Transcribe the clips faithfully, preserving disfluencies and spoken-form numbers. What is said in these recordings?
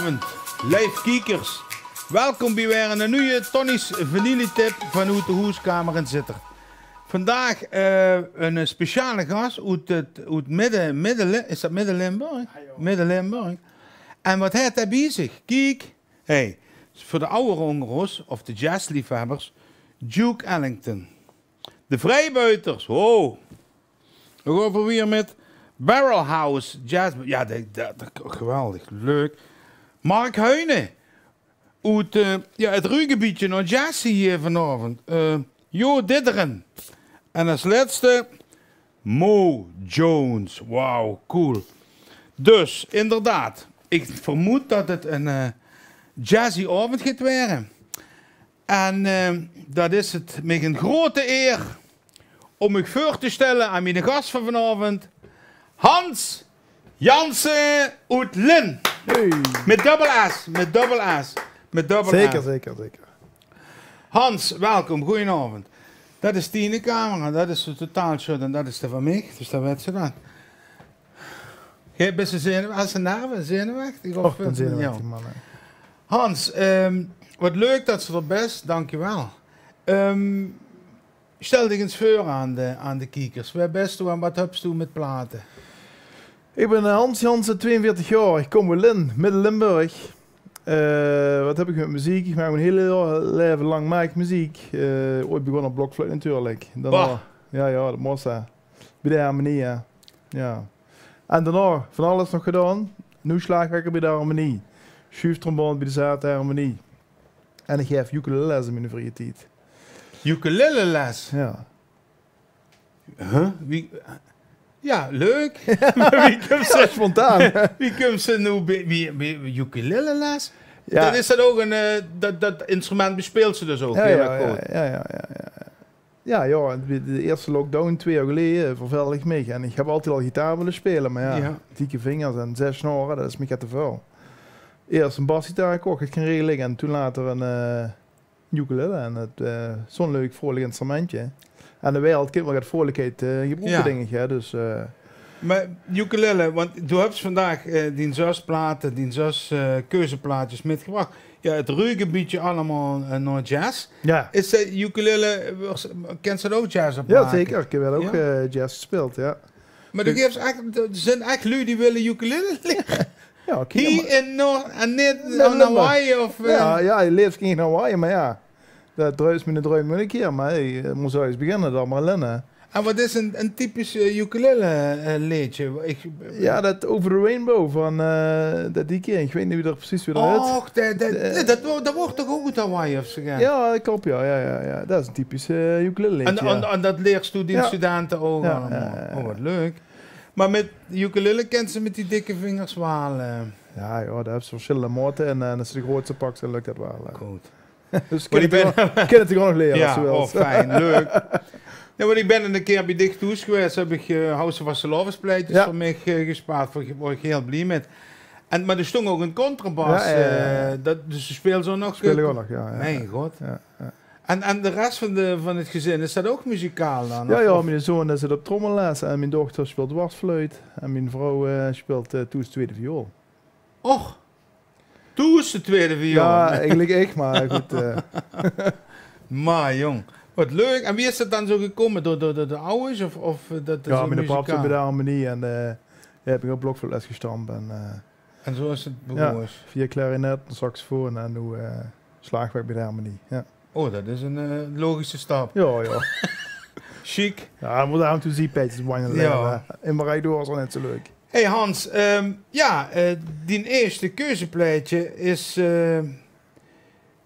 Leef kiekers, welkom bie weer 'n nuje Tonnie's Vinyltip vanoet de hoeskamer in Zitterd. Vandaag, eh, 'n speciale gas oet 't, oet midde, midde, is dat Midde-Limburg? Midde-Limburg. En wat haet hae bie zich? Kiek, hey, veur de awwer ónger ós, of de jazzleefhebbers, Duke Ellington. De Vrijbuiters, ho! Dan gaon v'r weer mit Barrelhouse Jazz. Ja, dat, dat, dat, geweldig, leuk. Mark Heune oet, eh, ja, 't Ruhrgebiedje nao jazz hie vanaovend. Eh, Jo Didderen. En es lètste Mo Jones. Wauw, cool. Dus, inderdaad, ich vermoed dat 't 'n, eh, jazzy aovend geit waere. En, eh, dat is 't mich 'n groete eer óm uch veur te stelle aan miene gas van vanaovend, Hans Janssen oet Lin. Hey. Mit dubbel S, mit dubbel S, mit dubbel S. Zeker, zeker, zeker. Hans, welkom, goeienaovend. Dat is diene camera, dat is de totaalshot en dat is de van mich, dus dan wèts se dat. Geer bis se zenuw-, has se nerve, zenuwechtig? Och, ich bin zenuwechtig, man, hè. Hans, ehm, wat leuk dat se d'r bis, dankjewel. Ehm, stel dich ins veur aan de, aan de kiekers. Wae bis doe en wat höbs doe mit plate? Ich bin, eh, Hans Janssen, tweeënveertig jaor. Ich kóm oet Lin, Midde-Limburg. Eh, wat höb ich mit meziek? Ich maak mien hiel laeve lank maak ich meziek. Eh, ooit begós op blokfluit natuurlik. Daonao, ja, ja, dat mós, hè. Bie de harmonie, hè. Ja. En daonao van alles nog gedaon. Noe sjlaagwerker bie de harmonie. Sjuuftrombone bie de zate harmonie. En ich gaef ukulelelesse in miene vrieje tied. Ukulelelesse? Ja. Huh? Wie? Ja, leuk. Mer wie kums se, spontaan, wie kums se noe bie, bie, bie ukulelelesse? Ja. Dat is dat ouch 'n, eh, dat, dat instrument bespeels se dus ouch hiel erg good. Ja, ja, ja, ja. Ja, joh, en bie de eerste lockdown twee jaor geleje, eh, vervelde ich mich. En ich höb altied al gitaar wille speule, mer ja, dikke vingers en zes snore, dat is mich get te väöl. Eerst 'n basgitaar gekoch, 't ging regelik. En toen later 'n, eh, ukulele. En 't, eh, zo'n leuk, vrolik instrumentje. En de wereld kint waal get vrolikheid, eh, gebroeke, dink ich, hè. Dus, eh. Mer ukulele, want doe höbs vandaag, eh, dien zös plate, dien zös, eh, keuzeplaatjes mitgebrach. Ja, 't Ruhrgebiedje allemaol, eh, nao jazz. Ja. Is de ukulele, kins se dao ouch jazz op make? Ja, zeker. Ich höb waal ouch, eh, jazz gespeeld, ja. Mer d'r geef ech, d'r zeen ech luuj die wille ukulele liere. Ja, oké, hie mer in Noord-, en neet in Hawaii of, eh. Ja, ja, ich leef gein Hawaii, mer ja. Dat druis miene druim nog 'ne kier, mer hey, eh, mós örges beginne, dan mer Lin, hè. En wat is 'n, 'n typisch, eh, ukulele, eh, leedje? Ich, ja, dat Over the Rainbow van, eh, dat die kier. Ich weit neet wie dat precies weer hèt. Och, dat, dat, dat wo-, dat woort toch ouch oet Hawaii of zo, ja? Ja, dat klop, ja, ja, ja, ja. Dat is 'n typisch, eh, ukulele leedje, en, ja. En, en dat liers doe dien studente ouch allemaol? Ja, ja, ja. Oh, wat leuk. Mer mit ukulele kins se mit die dikke vingers waal, eh. Ja, joh, dao höbs se versjillende maote en, eh, es se de grootste paks, dan lök dat waal, eh. Good. Dus ich kin 't gewoon nog liere, es se wils. Ja, oh, fijn, leuk. Ja, want ich bin 'ne kier bie dich thoes gewaes, höb ich, eh, Houwse vastelaovesplaetjes veur mich, eh, gespaard, veur, waor ich hiel blie mit. En, mer d'r stóng ouch 'n contrabas, ja, ja, ja, eh, dat, dus doe speels ouch nog. Speel ich ouch nog, ja, ja. Mien god. Ja, ja. En, en de res van de, van 't gezin, is dat ouch muzikaal dan? Ja, of, ja, of? Miene zoon, dae zit op trommelles en mien dochter speelt dwarsfluit en mien vrouw, eh, speelt, eh, thoes twiede viool. Och, thoes de twiede viool. Ja, eigelik ich, mer good, eh. Mer jóng, wat leuk. En wie is dat dan zo gekómme? Door, door, door de awwers of, of, eh, dat, ja, mien pap zit bie de harmonie en, eh, ja, höb ich op blokfluit les gestamp en, eh, en zo is 't begós. Ja, via klarinet, saxofoon en noe, eh, sjlaagwerk bie de harmonie. Ja. Oh, dat is 'n, eh, logische stap. Ja, ja. Sjiek. Ja, d'r mót aaf en toe ziejpaedjes op wanjele, ja. Immer rechdoor is ouch neet zo leuk. Hey Hans, ehm, ja, eh, dien eerste keuzeplaetje is, eh,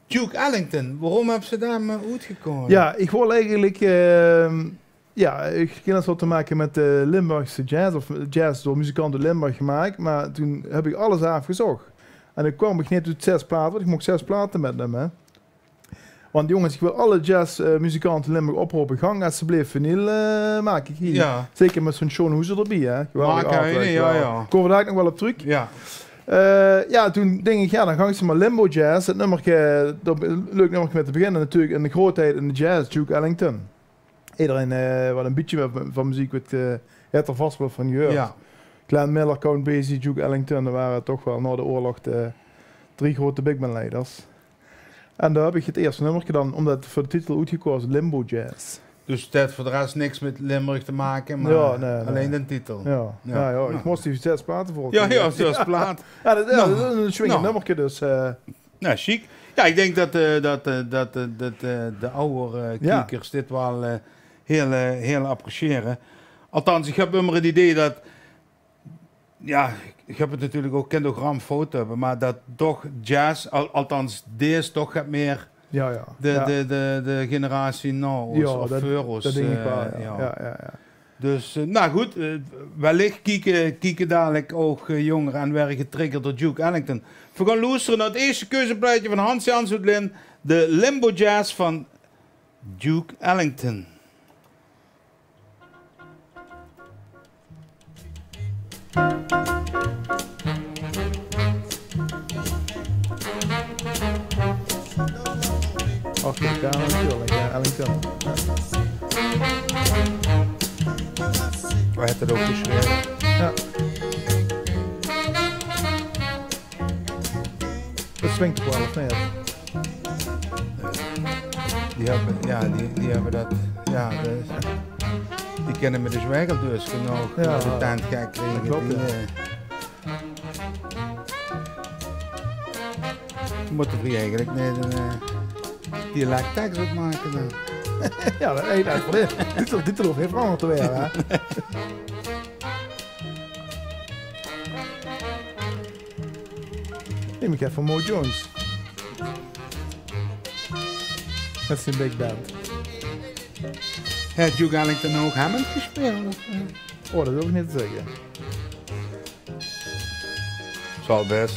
Duke Ellington. Waorom höbs se dae mer oetgekoze? Ja, ich wól eigelik, ehm, ja, ich kin 't waal te make mit de Limburgse jazz, of jazz door muzikante oet Limburg gemaak, mer toen höb ich alles aafgezoch. En dan kwaam ich neet oet zes plate, want ich moch zes plate mitnumme, hè. Want jónges, ich wil alle jazz, eh, muzikante oet Limburg oprope. Gank esjeblif vinyl, eh, make hie. Ja. Zeker mit zo'n sjoon hoezer d'rbie, hè. Geweldig artwork, ja, ja. Kómme v'r dao nog waal op trök. Ja. Eh, ja, toen dink ich, ja, dan gank ich mer Limbo Jazz. 't Nummerke, dat, leuk nummerke mit te beginne natuurlik. 'n Grootheid in de jazz, Duke Ellington. Ederein, eh, wat 'n bietje van, van meziek weit, eh, haet d'r vas waal van gehuurd. Ja. Glenn Miller, Count Basie, Duke Ellington, dat wore toch waal nao de oorlog de drie grote bigbandleiders. En dao höb ich 't ierste nummerke dan, ómdet veur de titel oetgekoze, Limbo Jazz. Dus 't haet veur de res niks mit Limburg te make, mer allein de titel. Jao, jao, ich mós die zes plate vol. Jao, jao, zes plate. Jao, det, jao, det is ein swingend nummerke, dus, eh. Nou, chic. Jao, ich dink det, eh, det, eh, det, eh, det, eh, de awwer, eh, kiekers dit waal, eh, hiel, eh, hiel appreciëre. Althans, ich höb ummer 't idee det, jao, ich höb 't natuurlik ouch, kin ouch ram fout höbbe, mer det toch jazz, al-, althans, dees toch get mier de, de, de, de generatie nao ós of veur ós, det dink ich waal, eh, jao. Jao, jao, jao. Dus, eh, nou good, eh, wellich kieke, kieke dalik ouch, eh, jóngere en waere getriggerd door Duke Ellington. Veer gaon loestere nao 't ierste keuzeplaetje van Hans Jans oet Lin, de Limbo Jazz van Duke Ellington. Och, jao, natuurlik, jao, Ellington. Wae haet det ouch gesjreve? Jao. Det swingk toch waal, of neet? Die höbbe, jao, die, die höbbe det, jao, de, die kinne mit de zwaegeldeus genóg, jao, de tent gek kriege. Det klop, jao. Mótte v'r eigelik neet ein, eh, dialekteks opmake dan? Jao, det, hey, det, dit, dit hoof gein verangerd te waere, hè? Num ich effe Mo Jones. Det is ein big band. Haet Duke Ellington ouch Hammond gespeeld, of, eh? Oh, det durf ich neet te zègke. Zal bès.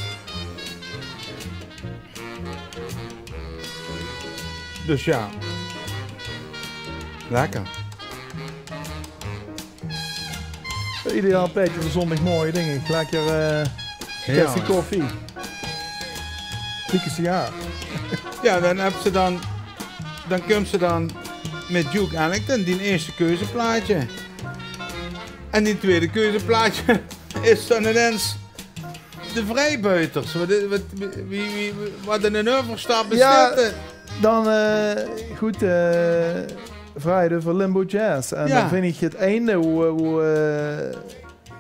Dus jao. Lekker. Ideaal plaetje veur zóndigmorge, dink ich. Lekker, eh, kersie koffie. Dikke sigaar. Jao, dan höbs se dan, dan kums se dan mit Duke Ellington, dien ierste keuzeplaetje. En dien twiede keuzeplaetje is dan inens de Vrijbuiters. Wat, wat, wie, wie, wie, wat 'n euverstap is dit, hè? Jao, dan, eh, good, eh, vraogs se veur Limbo Jazz. En dan vinj ich 't einde, wie, wie, eh,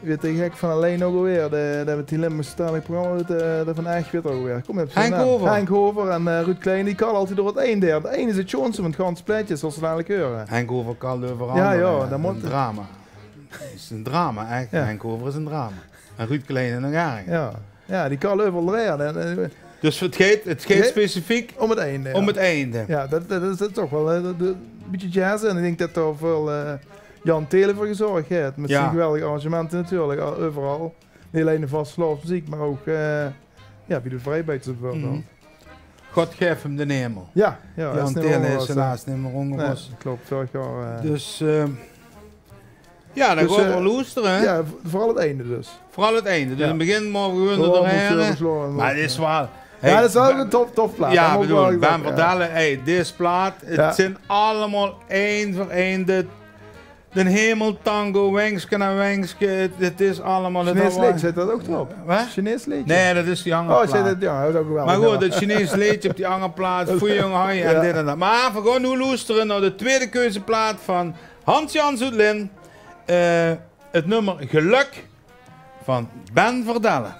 wie heet dae gek van Allein ouch alweer? De, de, mit die Limburgstalig programma, de, de van Ech, wie heet 'r ouch alweer? Kóm, Henk Hoover. Henk Hoover en, eh, Ruud Klein, die kalle altied door 't einde. En 't einde is 't sjoonste van 't ganse plaetje, zóls se dalik heure. Henk Hoover kalt euveral, jao, jao, eh, det mót 'n drama. 't Is ein drama, ech. Jao. Henk Hoover is ein drama. En Ruud Kleine nog erger. Jao. Jao, die kalle euveral door. En, eh, dus 't geit, 't geit specifiek óm 't einde, jao. Óm 't einde. Jao, det, det is, det is toch waal, eh, det, det, ein bietje jazz. En ich dink det dao väöl, eh, Jan Theelen veur gezörg haet. Mit zien geweldige arrangemente natuurlik, al, euveral. Neet allein de vastelaovesmeziek, mer ouch, eh, jao, wie de Vrijbuiters bieveurbeeld. God gaef häöm d'n hemel. Jao, jao, Jan Theelen is helaas neet mier ónger ós. Nae, klop, veurig jaor, eh. Dus, eh, jao, dan gaon v'r loestere, hè? Jao, veural 't einde dus. Veural 't einde. Dus in 't begin moge v'r gewoon d'r doorhaer. Mer 't is waal, hey, jao, det is waal 'n top, topplaat. Jao, ich bedoel, Ben Verdellen, hey, dees plaat, 't zeen allemaol ein veur ein de D'n Hemeltango, Wengske na Wengske, 't, 't is allemaol... Chinees leedje, zit dat ouch d'rop? Wat? Chinees leedje? Nae, dat is die anger plaat. Oh, zit dat, jao, dat is ouch geweldig. Mer good, 't Chinees leedje op die anger plaat, Foei Jong Hai en dit en dat. Mer v'r gaon noe loestere nao de twiede keuzeplaat van Hans Jans oet Lin. Eh, 't nummer Gelök van Ben Verdellen.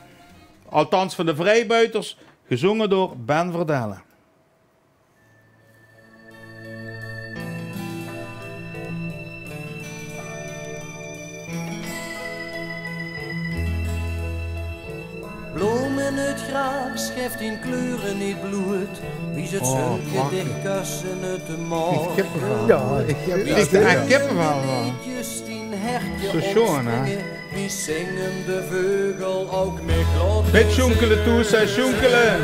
Althans, van de Vrijbuiters, gezónge door Ben Verdellen. Bloom in 't graas guf dien kleure neet bloeët, wie ze 't zunke dich kusse in 't morgeluch. Kippevel. Jao, ich höb ech kippevel van. Zo sjoon, hè? Wie zingende veugel ouch mit glad... Mit sjoenkele toes, hè, sjoenkele.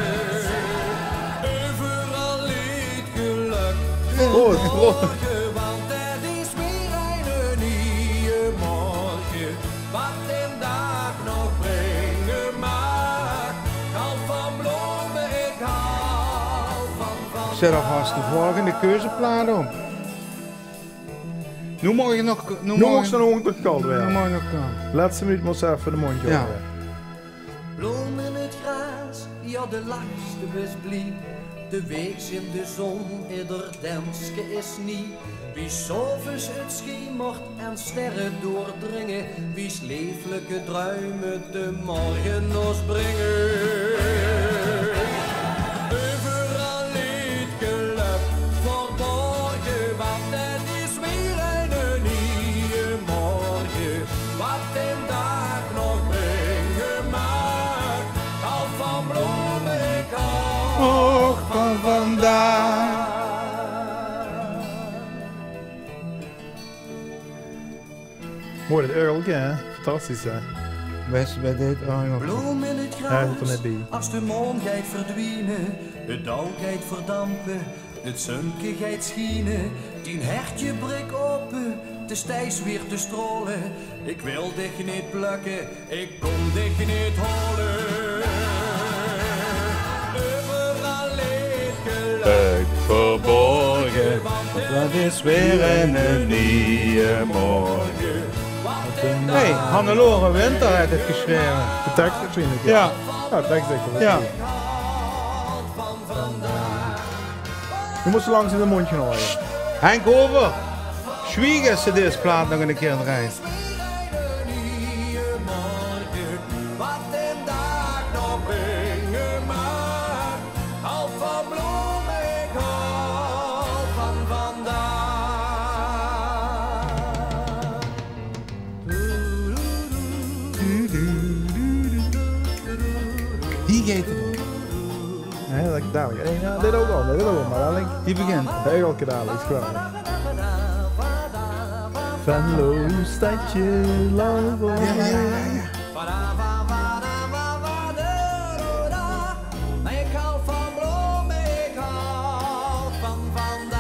Euveral leed gelök. Proost, proost. Morge, want 't is weer eine nieje morge. Wat d'n daag nog bringe maag. Hou van blome, ich hou van, van... Zèt alvas de volgende keuzeplaat op. Noe maag ich nog, noe maag ich nog kald waere. Noe maag ich nog kald. Lètste minuut mós se effe de móndj ope. Jao. Bloom in 't graas, jao, De lachs, de bis blie, de weeks in de zon, eder denske is nie. Wie 's aoves 't schemert en sterre doordringe, wie 's leeflike druime de morge os bringe. Euveral leet gelök verborge, want 't is weer eine nieje morge. Wat den daag nog bringe maag, al van blome ik hou van vandaag. Mooi, dat örgelke, hè? Fantastisch, hè? Best bij dit örgelke. Bloem in 't graas, ja, dat er net bij. As de maan geit verdwiene, 't dauw geit verdampe, 't zunke geit schiene, dien hertje brik ope, de stijs weer te strole. Ik wil dich neet plukke, ik kom dich neet hole. Euveral leet gelök verborge, want 't is weer eine nieje morge. Hey, Hannelore Winter haet 't gesjreve. De teks waarschijnlijk, ja. Ja. Ja, de teks zeker. Ja. Veer mótte langs in de móndj gaon haoje. Henk Hoover, zwieg es se dees plaat nog ein kier drejs. Die geit 'r. Nae, dat dalik. Nae, ja, dit ouch al, dit ouch al, mer dalik. Die begint. Heugelke dalik, is geweldig. Venlo, uw stadje, Lauwe. Ja, ja, ja, ja. Ik hou van bloemen, ik hou van vandaag.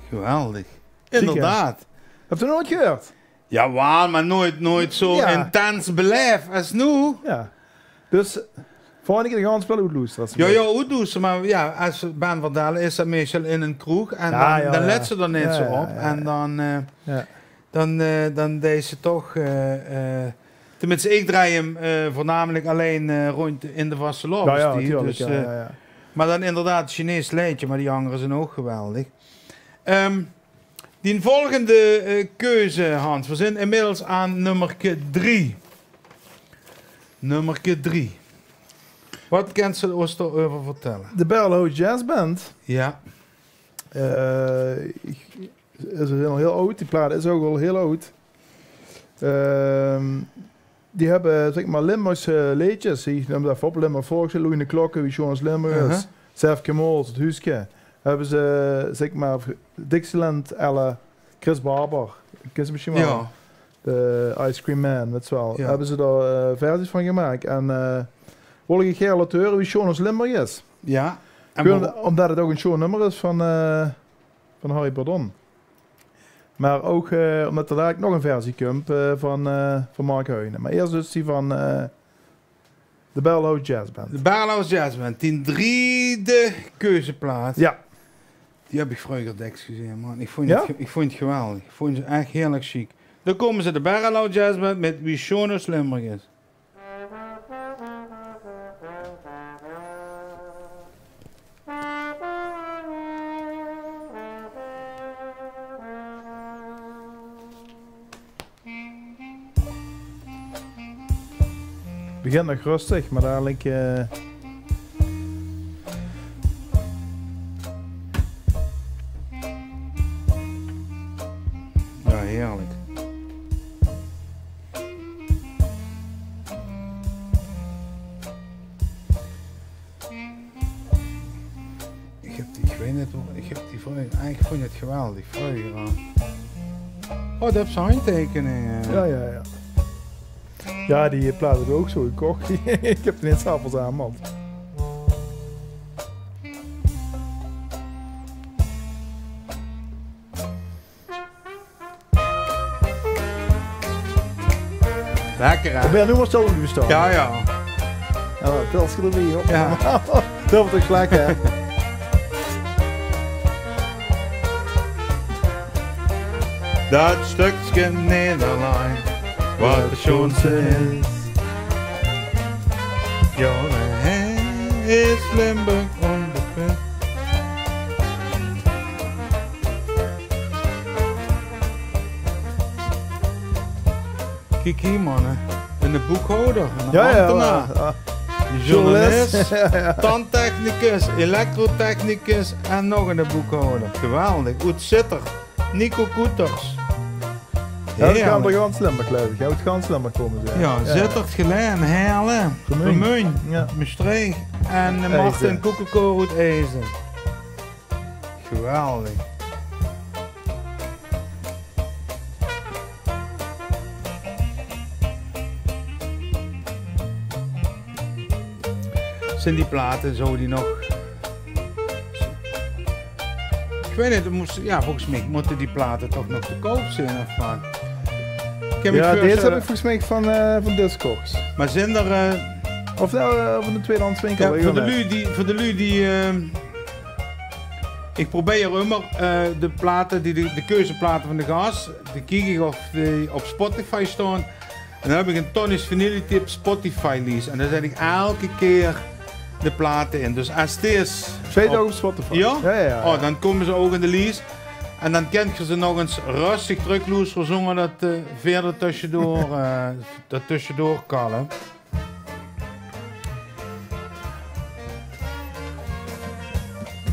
Geweldig. Ziek, hè? Inderdaad. Höbs se 't noeit gehuurd? Jawaal, mer noeit, noeit zo intens belaef es noe. Ja. Dus volgende kier de gans spel oetloestere. Ja, ja, oetloestere, mer ja, es Ben Verdellen is dat meestal in ein kroeg en dan, dan lèts se d'r neet zo op. En dan, eh, dan, eh, dan deis se toch, eh, eh, tenminste, ik drej 'm, eh, voornamelijk allein, eh, rond in de vastelaovestied. Ja, ja, natuurlik, dus, ja, eh, ja, ja. Mer dan inderdaad, Chinees leedje, mer die angere zien ouch geweldig. Ehm, Dien volgende, eh, keuze, Hans. Veer zien inmiddels aan nummerke drie. Nummerke drie. Wat kins se os dao-euver vertèlle? De Barrelhouse Jazz Band. Ja. Eh, ich, is al hiel aud. Die plaat is ouch al hiel aud. Ehm, Die höbbe, zèk mer, Limburgse leedjes. Ich num d'r effe op, Limburg Volksleed, Loeiende Klokke, Wie Sjoon is Limburg is, Sefke Mols, 't Huuske. Höbbe ze, zèk mer, Dixieland, à la Chris Barber. Kins se mesjien waal? Ja. De Ice Cream Man, wèts se waal. Ja. Höbbe ze dao, eh, versies van gemaak. En, eh, wol ich gaer laote heure Wie Sjoon is Limburg is. Ja. En gewoon waorom? Ómdat 't ouch ein sjoon nummer is van, eh, van Harry Bordon. Mer ouch, eh, ómdat d'r dalik nog ein versie kump, eh, van, eh, van Mark Heunen. Mer iers dus die van, eh, de Barrelhouse Jazz Band. De Barrelhouse Jazz Band, dien driede keuzeplaat. Ja. Die höb ich vreuger dèks gezeen, man. Ich vónj 't ge-, ich vónj 't geweldig. Ich vónj ze ech hieërlik sjiek. Dao kómme ze, de Barrelhouse Jazz Band mit Wie Sjoon is Limburg is. Begint nog rustig, mer dalik, eh, ja, hieërlik. Ich höb die, ich weit neet wo, ich höb die vreuger, eigelik vónj ich 't geweldig, vreuger al. Oh, dao höbs se handjteikeninge. Ja, ja, ja. Ja, die plaat höb ich ouch zo gekoch. Ich höb d'r neet zelf aan, man. Lekker, hè? Bèn noe mer stil blieve staon. Ja, ja. Ja, dat is gedaan, joh. Ja. Dat is toch lekker, hè? Dat stökske Nederland, wat 't sjoonste is. Ja, is Limburg óngeveer. Kiek hie, manne. Eine boekhouder, eine ambtenaar. Ja, ja, ja. Journalis, tandtechnicus, elektrotechnicus en nog eine boekhouder. Geweldig. Oet Zitterd, Nico Koeters. Ja, die kómme oet gans Limburg, geluif ich. Ja, oet gans Limburg kómme ze. Ja, Zitterd, Gelaen, Heële, Remunj, Mestreech en, eh, Martin Koekekoor oet Eijsde. Geweldig. Zeen die plate, zouwe die nog... Ich weit neet, mós, ja, volges mich mótte die plate toch nog te koup zeen, of wat? Ja, dees höb ich volges mich van, eh, van Discogs. Mer zeen d'r, eh, of, eh, van de twieëdehandswinkel, ja, veur de luuj die, veur de luuj die, eh, Ich probeer ummer, eh, de plate, die, de, de keuzeplate van de gas, die kiek ich of die op Spotify staon. En dan höb ich ein Tonnie's Vinyl Tip Spotify-lies. En dan zèt ich eder kier de plate in. Dus es 't is... Zeen die ouch op Spotify? Ja? Ja, ja, ja. Oh, dan kómme ze ouch in de lies. En dan kènt geer ze nog ins röstig trökloestere zónger dat, eh, veer d'r tösjedoor, eh, dat tösjedoor kalle.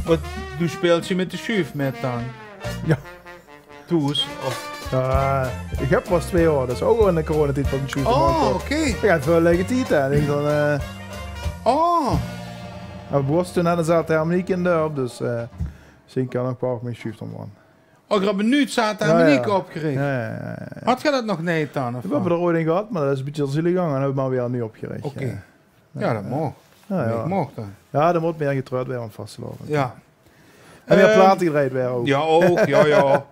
Wat, doe speels se mit de sjuuf mit dan? Ja. Thoes, of? Ja, ich höb pas twieë jaor, dus ouch in de coronatied van de sjuuf. Oh, oké. Ja, väöl leige tied, hè. Ich dink dan, eh... Oh. Mer v'r waore toen net ein zaate harmoniek in de dörp, dus, eh, zeen kan ouch waal mit sjuuf dan, man. Oh, geer höb noe zaate harmoniek opgerich? Ja, ja, ja, ja. Had geer dat nog neet dan, of wat? Veer höbbe d'r ooit ein gehad, mer dat is ein bietje zielig gegange en höbbe v'r mer weer nuuj opgerich. Oké. Ja. Ja, dat maag. Ja, ja. Dat maag dan. Ja, d'r mót mier getreurd waere aan vastelaovend. Ja. En weer plate gedrejd waere ouch. Ja, ouch, ja, ja.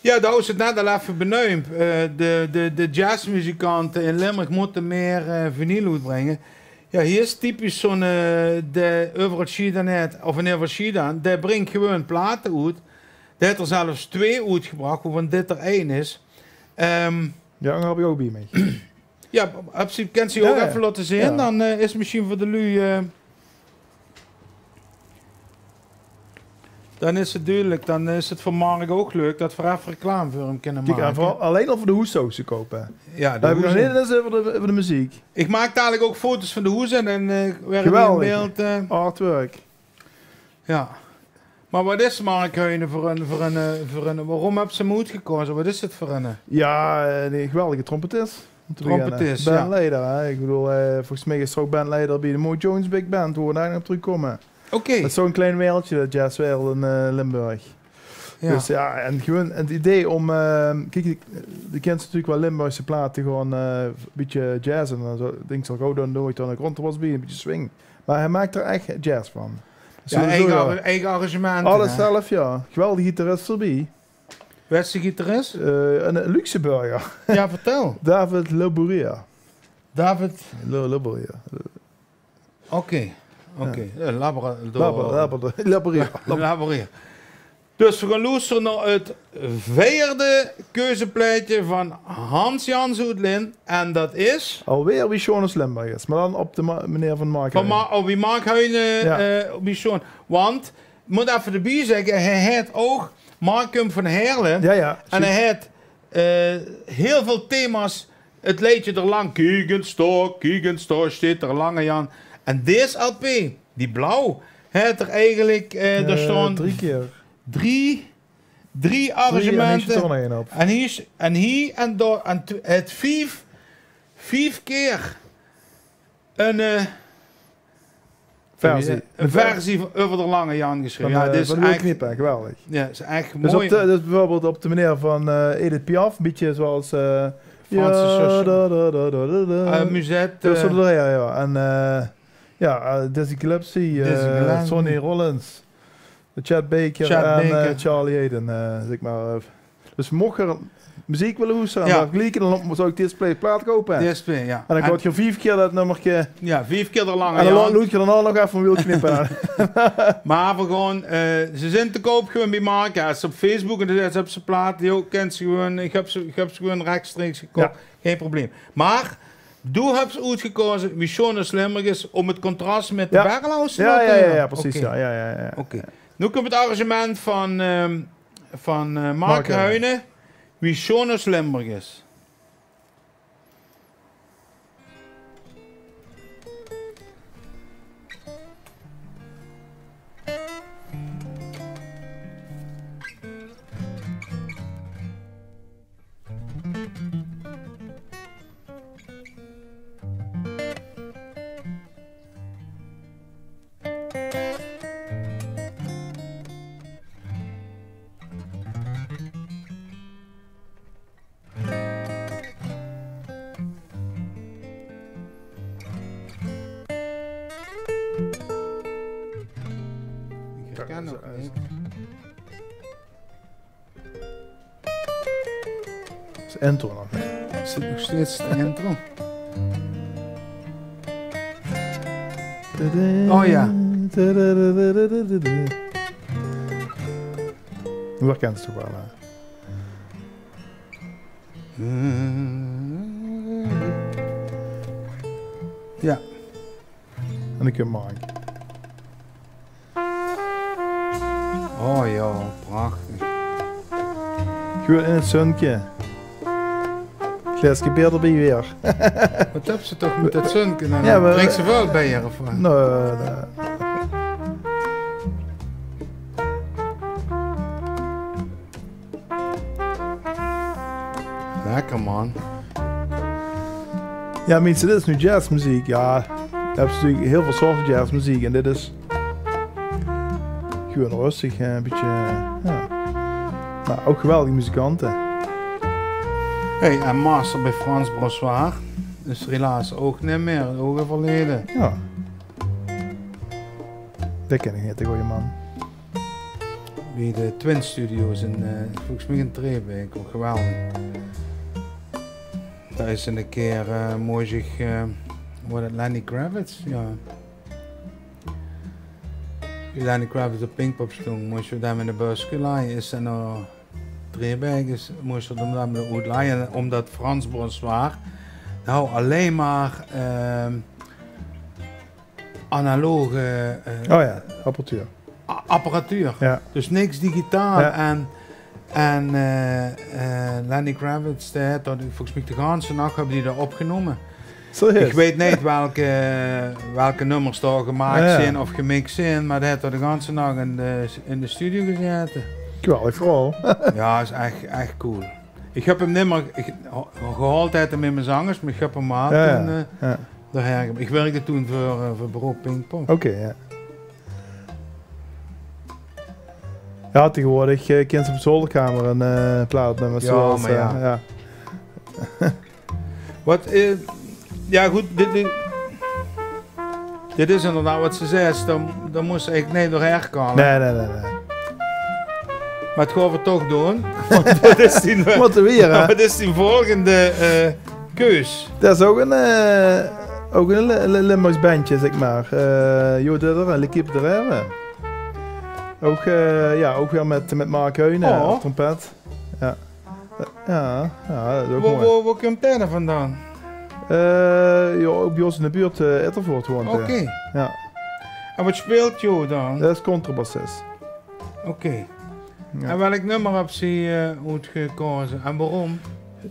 Ja, dao is 't net al effe beneump. Eh, de, de, de jazzmuzikante in Limburg mótte mier, eh, vinyl oetbringe. Ja, hie is typisch zo'n, eh, de Euvel Schiedam net, of in Euvel Schiedam, dae bringk gewoon plate oet. Dae haet d'r zelfs twieë oetgebrach, wovan dit d'r ein is. Ehm, ja, die höb ich ouch bie mich. Ja, höbs se, kins se ouch effe laote zeen, dan, eh, is 't mesjien veur de luuj, eh, dan is 't dudelik, dan is 't veur Mark ouch leuk dat v'r effe reclame veur häöm kinne make. Kiek, en veural allein al veur de hoes zouw ich ze koupe. Ja, de hoes. Höb ich nog neet ins euver de, euver de meziek. Ich maak dalik ouch foto's van de hoes en, eh, waere die in beeld, eh. Geweldig. Artwork. Ja. Mer wat is, Mark Heunen, veur ein, veur ein, eh, veur ein, waorom höbs se 'm oetgekaoze? Wat is 't veur ein, eh? Ja, eh, eine geweldige trompetis. Óm te beginne. Trompetis, ja. Bandleider, hè. Ich bedoel, eh, volges mich is 'r ouch bandleider bie de Mo Jones Big Band, wo v'r dao nog op trökkómme. Oké. Dat is zo'n klein wereldje, dat jazzwereld in, eh, Limburg. Ja. Dus ja, en gewoon 't idee óm, eh, kiek, de, de kins natuurlik waal Limburgse plate gewoon, eh, ein bietje jazze en dan zo. Ich dink, zal gauw dan nooit aan de grond was bie, ein bietje swing. Mer hae maak d'r ech jazz van. Dus ja, sowieso, eige, ja, arrangemente, alles zelf, ja. Geweldige gitarist d'rbie. Wae is de gitarist? Eh, eine Luxemburger. Ja, vertèl. David Labourier. David? Lo-, Labourier. Oké, oké. Ja. Eh, Labra-, Labra-, Labra-, Labourier. Labourier. Dus v'r gaon loestere nao 't veerde keuzeplaetje van Hans Janssen oet Lin. En dat is? Alweer Wie sjoon is Limburg is, mer dan op de ma-, meneer van Mark Heunen. Van Ma-, oh, wie Mark Heunen, eh, Wie sjoon. Want, mót effe d'rbie zègke, hae haet ouch, Mark kump van Heële. Ja, ja, juus. En hae haet, eh, hiel väöl thema's. 't Leedje D'r Lang, kiek ins dao, kiek ins dao, steit d'r lange Jan. En dees lp, die blauw, haet 'r eigelik, eh, dao staon drie kier. Drie, drie arrangemente. En hie, en hie en dao, en tw-, hae haet vief, vief kier ein, eh, versie. Ein versie van, euver d'r lange Jan gesjreve. Ja, eh, dus van Wil Kniepen, geweldig. Ja, is ech mooi. Dus op de, dus bieveurbeeld op de meneer van, eh, Edith Piaf, ein bietje zoals, eh, Francis Sosje. Eh, Musette, dus eh, ja, ja. En, eh, ja, eh, Dizzy Gillespie, eh, Sonny Rollins, Chet Baker en, eh, Charlie Haden, eh, zèk mer. Dus moch 'r meziek wille loestere, dan gliek, dan zouw iech dees plaat koupe. Dees plaat, jao. En dan gaot geer vief kier dat nummerke. Jao, vief kier d'r lange. En dan loot geer daonao nog eve 'n wiel knippe. Meh v'r goon, eh, ze zien te koup gewoen bij Mark. Jao, es ze op Facebook en de, es ze op zien plaat, die ouch, kins ze gewoen, iech höb ze, iech höb ze gewoen rechstreeks gekoch. Jao. Gein probleem. Meh doe höbs oetgekoze Wie sjoon is Limburg is, um 't contras mèt de Berghaus te laote heure. Jao, jao, jao, percies. Oké. Jao, jao, jao. Oké. Noe kump 't arrangement vaan, ehm, vaan, eh, Mark Huijne. Wie sjoon is Limburg is. Iech herken 'm nog neet. Is de intro nog, hè? Is dit nog steeds de intro? Oh jao. Doe herkins 'm toch wel, hè? Jao. En iech höb 'm aon. Oh jao, prachtig. Gewoen in 't zunke. Glaeske beer d'rbie weer. Wat höbs te toch mèt dat zunke? Jao, meh drinks te väöl beer, of wat? Noe, noe. Lekker, maan. Jao, minse, dit is noe jazzmeziek. Jao, dao höbs te natuurlek hiel väöl soorte jazzmeziek. En dit is gewoen röstig, eh, e bitteke, jao. Meh ouch geweldige muzikante. Hey, en master bij Frans Brossoir. Is 'r helaas ouch neet mie, ouch euverleje. Jao. Dee kin iech neet, de gooje maan. Bij de Twin Studios in, eh, volges miech in Treebeek, ouch geweldig. Dao is 'ne kier, eh, mós iech, eh, waor dat Lenny Kravitz? Jao. Wie Lenny Kravitz op Pinkpop stóng, mós iech dao mèt de bus laje, is 'r nao Treebeek, is, mós iech dao mèt oetlaje, umtot Frans Brossoir, noe, allein mer, ehm, analoge, eh, oh jao, apparatuur. A-, apparatuur. Jao. Dus niks digitaal. Jao. En, en, eh, eh, Lenny Kravitz, dee haet dat, volges miech de ganse nach höbbe die dat opgenome. Serieus? Iech weit neet welke, welke nummers dao gemaak zien of gemix zien, meh dee haet dat de ganse nach in de, in de studio gezaete. Geweldig verhaol. Jao, is ech, ech cool. Iech höb 'm nimmer, iech, gehaold haet 'm in mien zangers, meh iech höb 'm mer toen, eh, dao herge-, iech wèrkde toen veur, eh, veur Bureau Pinkpop. Oké, jao. Jao, tegeswoordig, eh, kins te op zolderkamer 'n, eh, plaat opnumme, zoewie, meh eh, jao. Wat, eh, jao good, dit, dit, dit is inderdaad wat ste zaes, dao, dao mós te eigelek neet doorhaer kalle. Nein, nein, nein, nein. Meh 't goon v'r toch doen. Want wat is dien, wat is dien volgende, eh, keus? Dat is ouch 'n, eh, ouch 'n Li-, Li-, Limburgs bendje, zègk mer. Eh, Jo Didder en L'équipe de Rêve. Ouch, eh, jao, ouch weer mèt, mèt Mark Huijne op trompet. Jao. Jao, jao, dat is ouch mooi. Boe, boe kump dae daan vandaan? Eh, jao, ouch bij ós in de buurt, eh, Ittervoort woont dae. Oké. Jao. En wat speelt Jo daan? Dat is contrabassis. Oké. Jao. En welk nummer höbs te, eh, oetgekoze? En waorum?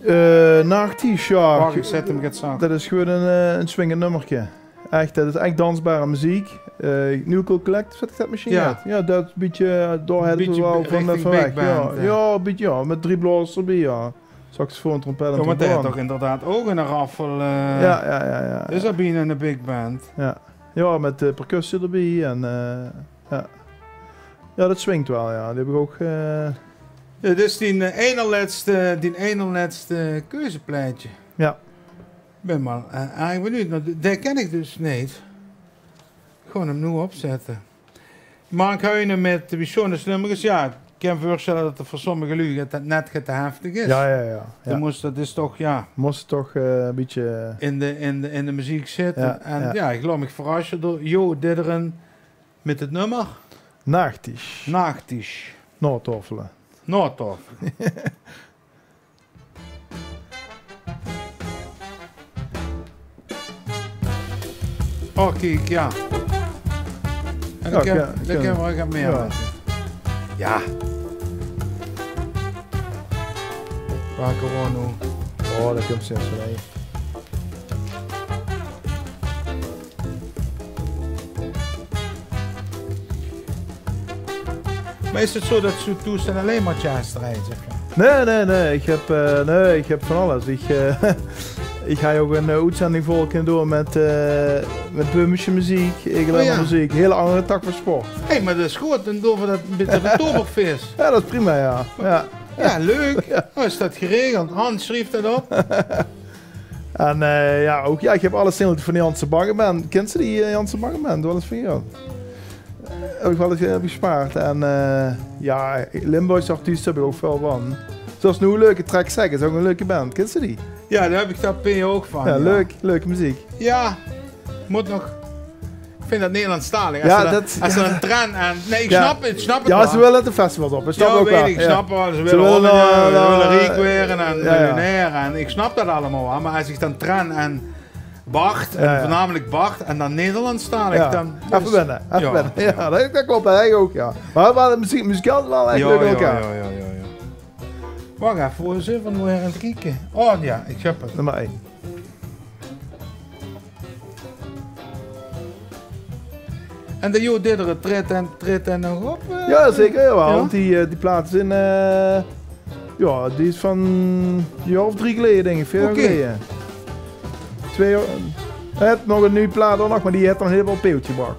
Eh, Nachtisch, jao. Wach, iech zèt 'm get zach. Dat is gewoen 'n, eh, 'n swingend nummerke. Ech, dat is ech dansbare meziek. Eh, New Cool Collective, zèt iech dat mesjiens get? Jao, dat bietje, eh, dao höbbe v'r wel vaan, richting big band, jao. Jao, bietje, jao, mèt drie blaoze d'rbie, jao. Saxofoon, trompet en trombone. Jao, want dee haet toch inderdaad ouch 'ne raffel, eh, jao, jao, jao, jao. Is 'r bienao 'ne big band. Jao. Jao, mèt, eh, percussie d'rbie en, eh, jao. Jao, dat swingt wel, jao. Die höb iech ouch, eh, jao, dit is dien, eh, einelètste, dien einelètste keuzeplaetje. Jao. Iech bin mer, eh, erg benuujd, want dae kin iech dus neet. Gewoen 'm noe opzètte. Mark Huijne mèt Wie sjoon is Limburg is. Jao, kan me veurstelle dat 't veur sommige luuj get, dat net get te heftig is. Ja, ja, ja. Ja. Mós, dat is toch, ja. Mós toch, eh, e bietje in de, in de, in de meziek zitte. Ja, en ja, ich laot mich verrasse door Jo Didderen mit 't nummer Nachtig. Nachtig. Noordhoffelen. Noordhoffelen. Oh, kiek, ja. En ja, dan kan, dan kan, kan we get mee. Ja. Ja. Waar gewoon nu. Oh, dat komt zelfs wel. Mer is 't zo dat se toes dan allein mer jazz drejs, zeg mer? Nee, nee, nee. Ich höb, eh, nee, ich höb van alles. Ich, eh, ich höb ouch ein, eh, oetzending vol kinne doon mit, eh, mit Böhmische meziek, Egeländer meziek. Hiel anger tak van sport. Hé, mer dat is good. Dan doon v'r dat mit 't Oktoberfeest. Ja, dat is prima, ja. Ja, leuk. Oh, is dat geregeld? Hans sjrief dat op. En, eh, ja, ouch, ja, ich höb alle singles van de Janse Bagge Band. Kins se die, eh, Janse Bagge Band? Waal ins van gehuurd? Höb ich waal ins, eh, höb ich gespaard. En, eh, ja, Limburgse artieste höb ich ouch väöl van. Zoals noe leuke track Zeg, is ouch ein leuke band. Kins se die? Ja, dao höb ich de P ouch van, ja. Leuk, leuke meziek. Ja, mót nog. Ich vinj dat Nederlandstalig. Ja, dat, es se dan tren en, nee, ich snap 't, ich snap 't waal. Ja, ze wille de festivals op. Ich snap 't ouch waal. Ja, weit ich, ich snap 't waal. Ze wille Hollander waere, ze wille riek waere en miljonair. En ich snap dat allemaol waal. Mer es ich dan tren en Bart, en veurnamelik Bart, en dan Nederlandstalig, dan effe wenne, effe wenne. Ja, dat, dat klop, dat eigelik ouch, ja. Mer, mer de meziek, muzikaal waal ech leuk in elkaar. Ja, ja, ja. Wach effe, wo zeen v'r noe weer aan 't kieke? Oh ja, ich höb 't. Nummer ein. En de Jo Didderen, treedt 'r, treedt 'r nog op, eh? Ja, zeker, jawel. Ja? Want die, eh, die plaat is in, eh, ja, die is van ein jaor of drie geleje, dink ich. Veer jaor geleje. Oké. Twieë jaor. Hae haet nog ein nuuj plaat ouch nog, mer die haet dan hielemaol op peeltje gebrach.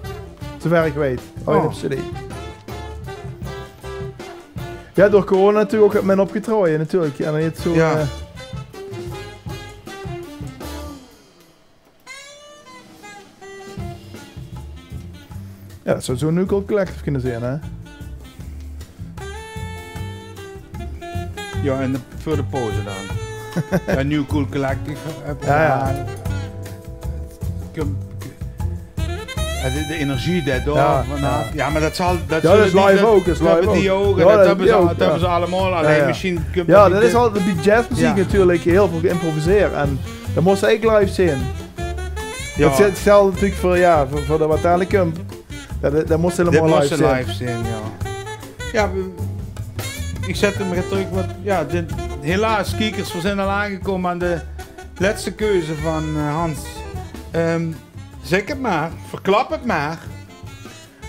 Zoever ich weit. Allein op cd. Ja, door corona natuurlik ouch mit opgetraoje natuurlik. En dan haet zo, eh, Ja, dat zou zo'n New Cool Collective kinne zeen, hè? Ja, en de, veur de pauze dan. Ein New Cool Collective, eh, ja, ja. Ja, de, de energie dae dao vanaaf. Ja, mer dat zal, dat is live ouch, dat is live ouch. Ja, dat höbbe ze allemaol. Allein mesjien kump dat is altied bie jazzmeziek natuurlik hiel väöl geïmproviseerd. En dat mós eigelik live zeen. Ja. Dat gelt natuurlik veur, ja, veur, veur de wat dalik kump. Ja, dat, dat mós hielemaol live zeen. Dit mós live zeen, ja. Ja, ich zèt 'm weer trök, want ja, de, helaas, kiekers, v'r zeen al aangekómme aan de lètste keuze van, eh, Hans. Ehm, zèk 't mer, verklap 't mer.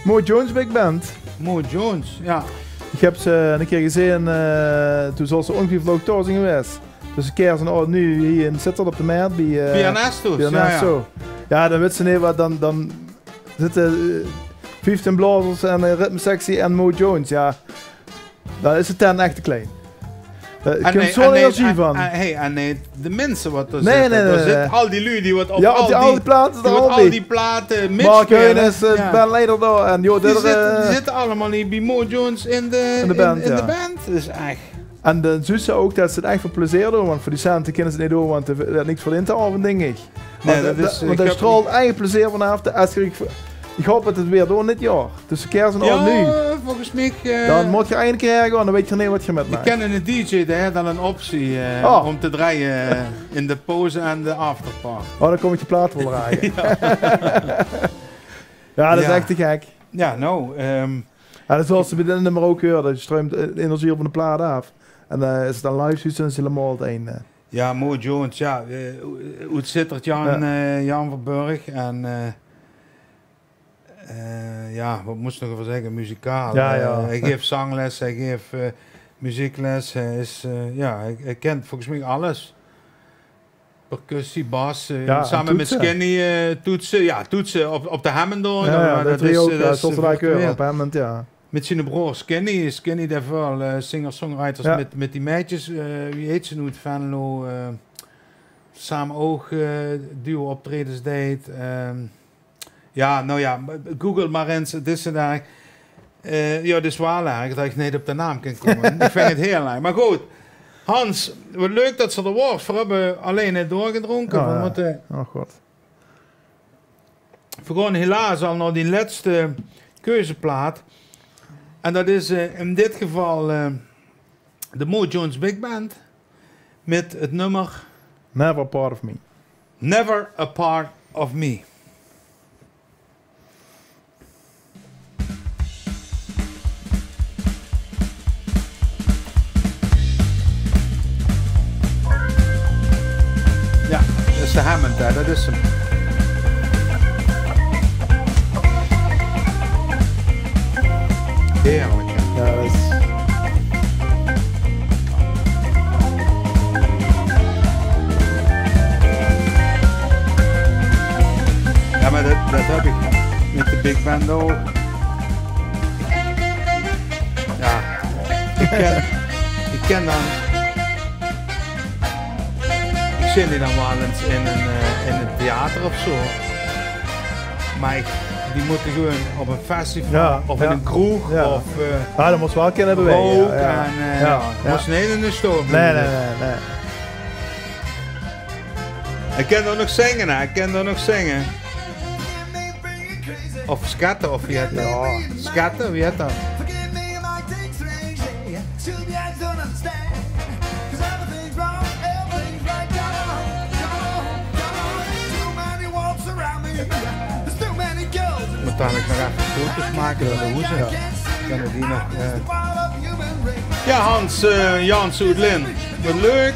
Mo Jones Big Band. Mo Jones, ja. Ich höb ze ein kier gezeen, eh, toen zólle ze óngeveer vlog dao zeen gewaes. Tösse kers en aod nuuj hie in Zitterd op de Mert bie, eh, bie Ernesto's, ja, ja. Ja, dan wits se neet wat, dan, dan zitte, eh, vieftien blazers en ein ritmesectie en Mo Jones, ja. Dan is de tent ech te klein. Dao kump zo'n energie van. En, hey, en, eh, de minse wat dao zitte. Nee, nee, nee. Al die luuj die wat op al die, al die plate, die wat al die plate mitspele. Mark Heunis, eh, bandleider dao. En joh, die zitte, eh, die zitte allemaol hie bie Mo Jones in de, in de band, ja. Dat is ech En dan zuus se ouch dat ze 't ech veur plezeer doon, want veur die cente kinne ze 't neet doon, want d'r weurt niks verdeend d'n aovend, dink ich. Nee, dat is, want dao straolt eigelik plezeer vanaaf. De, es ich, ich haop dat ze 't weer doon dit jaor. Tösse kers en aod nuuj. Ja, volges mich, eh, dan mót geer eine kier haer gaon, dan weit geer neet wat geer mitmaak. Ich ken eine dj, dae haet al ein optie, eh, óm te drejje, eh, in de pauze en de afterparty. Oh, dan kóm ich de plaat waal drejje. Ja. Ja, dat is ech te gek. Ja, nou, ehm, Ja, dat is zoals ze bie dit nummer ouch heure. Dat struimp, eh, energie van de plaat aaf. En, eh, es 't dan live zuus, dan is 't hielemaol 't ein, eh. Ja, Mo Jones, ja, eh, oet Zitterd, Jan, eh, Jan Verburg. En, eh, eh, ja, wat mós se nog euver zègke? Muzikaal. Ja, ja. Eh, hae geef zangles, hae geef, eh, meziekles. Hae is, eh, ja, hae, hae kint volges mich alles. Percussie, bas, eh, same mit Skinny, eh, toetse. Ja, toetse op, op de Hammond, hoor. Ja, ja, dat is, eh, dat is virtueel. Op Hammond, ja. Mit ziene broor Skinny, Skinny dae väöl, eh, singer-songwriters mit, mit die meidjes, eh, wie heit ze noe, oet Venlo, eh, same ouch, eh, duo-optraejes deit. Ehm, Ja, nou ja, google mer ins, 't is 'n daag. Eh, jao, 't is waal erg det ich neet op de naam kin kómme. Ich vinj 't hieël erg. Mer good, Hans, waat leuk det se d'r waors. Veer höbbe allein neet doorgedrónke. Jao, veer mótte, o god. Veer gaon helaas al nao die lètste keuzeplaat. En det is, eh, in dit geval, eh, de Mo Jones Big Band mit 't nummer Never Part of Me. Never a Part of Me. Jao, det is de Hammond, hè, det is 'm. Heerlik, hè? Jao, det is Jao, mer det, det höb ich mit de big band ouch. Jao, ich kin, ich kin dan, ich zeen die dan waal ins in ein, eh, in ein theater of zo. Mer ich, die mótte gewoon op ein festival of in ein kroeg of, eh, jao, dan mós se waal kinne bewaege, rook jao, jao. En, eh, jao, mós neet in de stool blieve. Nae, nae, nae, nae. Ich kin d'r nog zinge, hè. Ich kin d'r nog zinge. Of skatte, of wie heit det? Jao. Skatte, wie heit det? Mót dalik nog effe foto's make van de hoeze. Jao. Kinne die nog, eh. Jao, Hans, eh, Janssen oet Lin. Waat leuk.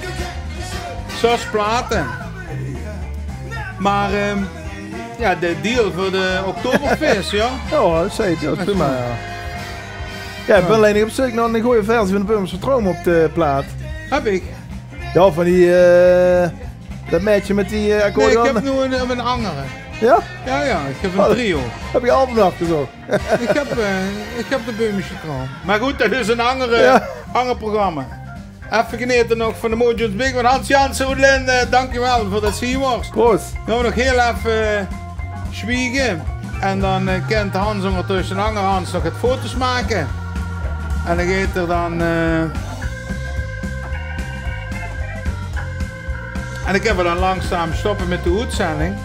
Zès plate. Mer, ehm, jao, de deal veur de Oktoberfest, jao? Jao, zeker. Jao, prima, jao. Jao, ich bön allein nog op zeuk nao ein gooj versie van de Böhmische Traum op de plaat. Höb ich. Jao, van die, eh, det maedje mit die, eh, accordeon. Nae, ich höb noe ein, ein anger. Jao? Jao, jao, ich höb ein trio. Höb ich al vannacht gezoch. Ich höb, eh, ich höb de Böhmische Traum. Mer good, det is ein anger, anger programma. Effe genete nog van de Mo Jones Big Band. Hans Janssen oet Lin, eh, dankjewel veur det se hie waors. Proost. Dan gaon veer nog hieël effe, eh, zwiege. En dan, eh, kint Hans óngertösse, ein anger Hans, nog get foto's make. En dan geit 'r dan, eh, en dan kinne veer dan langzaam stoppe mit de oetzending.